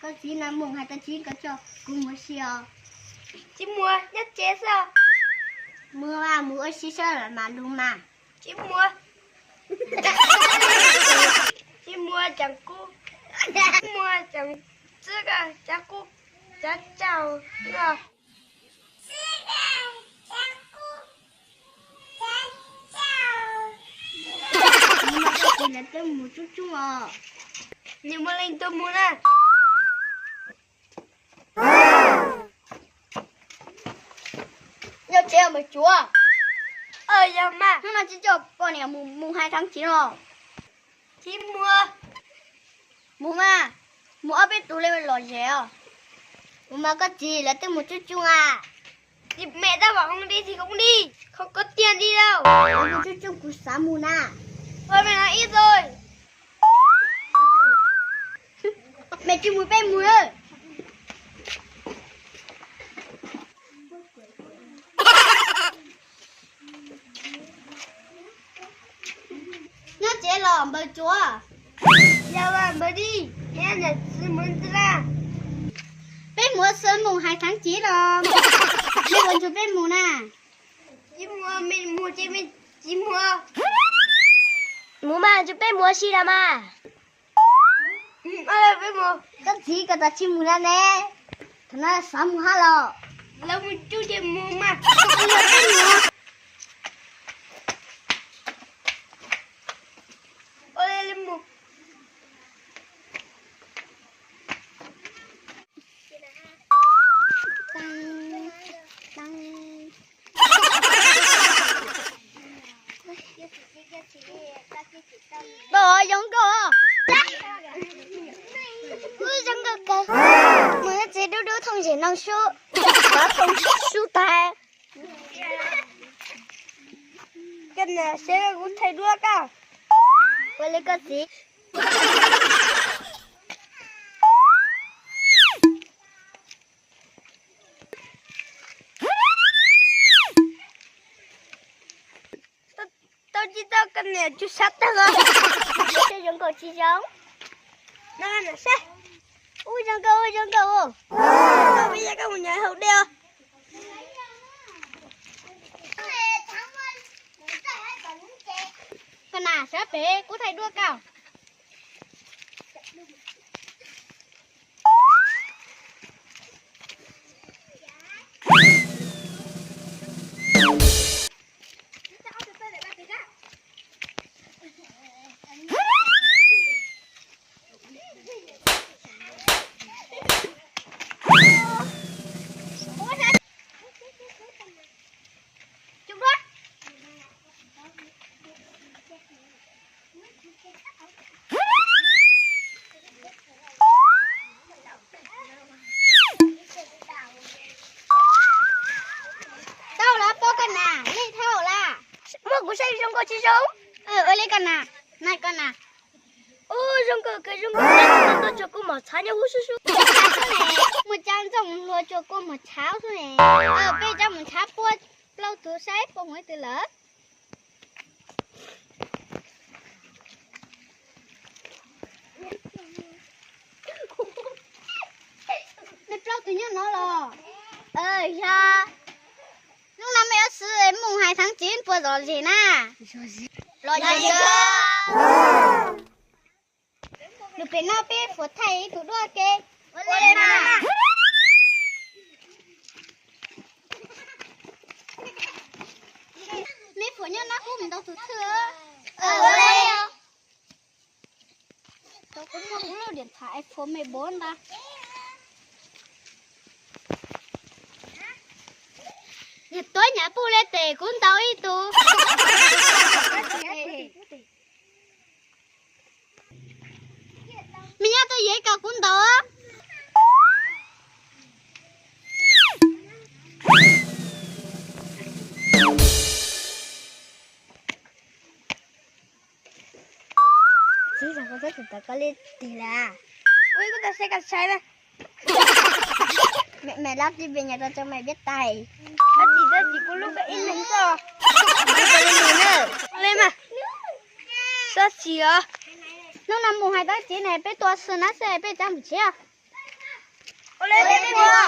Koj txiv, no mus hais tau tsis koj tso kuv mus si os. Tsis mus, nyob tsev xwb. Mus mas, mus ua si sawv los mas lus mas. Tsis mus. Tsis mus, tseem kuv, tsis mus, tseem txwb koj cov qub cov cau no. Lawv twb mus tsuj tsuj os. Nws muaj leej twg mus na? Nyob tsev mas tsuav. Yog mas, hnub no tsis coj poj niam mus hais thaj kis los. Tsis mus. Mus mas, mus ob peb tus li lom zem os. Mus mas koj txiv, lawv twb mus tsuj tsuj a. Mẹ tao bảo không đi thì không đi, không có tiền đi đâu. Mus tsuj tsuj kuv xav mus na. Thôi mày nói ít rồi. Mẹ tsis mus peb mus na. Nyob tsev los npawg tsuav. Yog mas npawg di, neb niam txiv mus ntxiv na. Peb mus xwb, mus hais thaj kis los. Neb puas ntsug peb mus na? Tsis mus, mus ces tsis mus. Mus mas, ntsug peb mus si los mas. Koj txiv, koj tsis mus na ne. Thaum no xav mus hab los. Lawv mus tsuj ces mus mas. Pom zoo nkauj. Ub, zoo nkauj kawg. Mus nyob tsev dub dub thooj zem no sub. Cov thooj sub tag. Koj niam, seb kuv thaij duab koj. Ua li koj txiv. Tau tsis tau koj niam tsuas sab tag os. Zoo nkauj tsis zoo? No niam saib. Ub, zoo nkauj, ub, zoo nkauj. Koj mus nyob hauv dej os. Koj na, sab pem kuv thaij duab koj. Tau lawm, pom koj na, nej thaij lawm. Muab kuv saib zoo nkauj tsis zoo? Ua li koj na, na koj na. Ub, zoo nkauj kawg, zoo nkauj kawg, tuaj tsuag kuv mos txhav nyob hauv sub sub. Muaj cov ntxooj hluas tsuag kuv mos txhav xwb ne. Peb cov mos txhav puag plaub tug saib puas muaj ib tug lawm. Nej plaub tug nyob no los? Yog. Hnub no mej yuav xwb mus hais thaj kis puas lom zem na? Lom zem. Nws pem no peb fuam thaij ib tug duab ke. Ua li na. Mej fuam nyob no kuj mus ntau tus thwj. Ua li. Tau kuv muaj kuv lub điện thoại iPhone mười bốn ntag. Niag tuab nyam puj le tes kuv ntaus ib tug. Mej nyob tuaj yev kom kuv ntaus. Txiv, koj txhob tawm koj li tig lawm. Ua kuv tau saib koj saib na. Mẹ, mẹ lab tib pliag nyas rau tso mẹ biết tay. Txhob txim, txhob txim kuv lub koj ib leeg xwb. Ua li mas. Txhob txim os. Hnub no mus hais thaj kis ne, peb tua xwb na, xwb peb rov mus tsev. Ua li peb mus.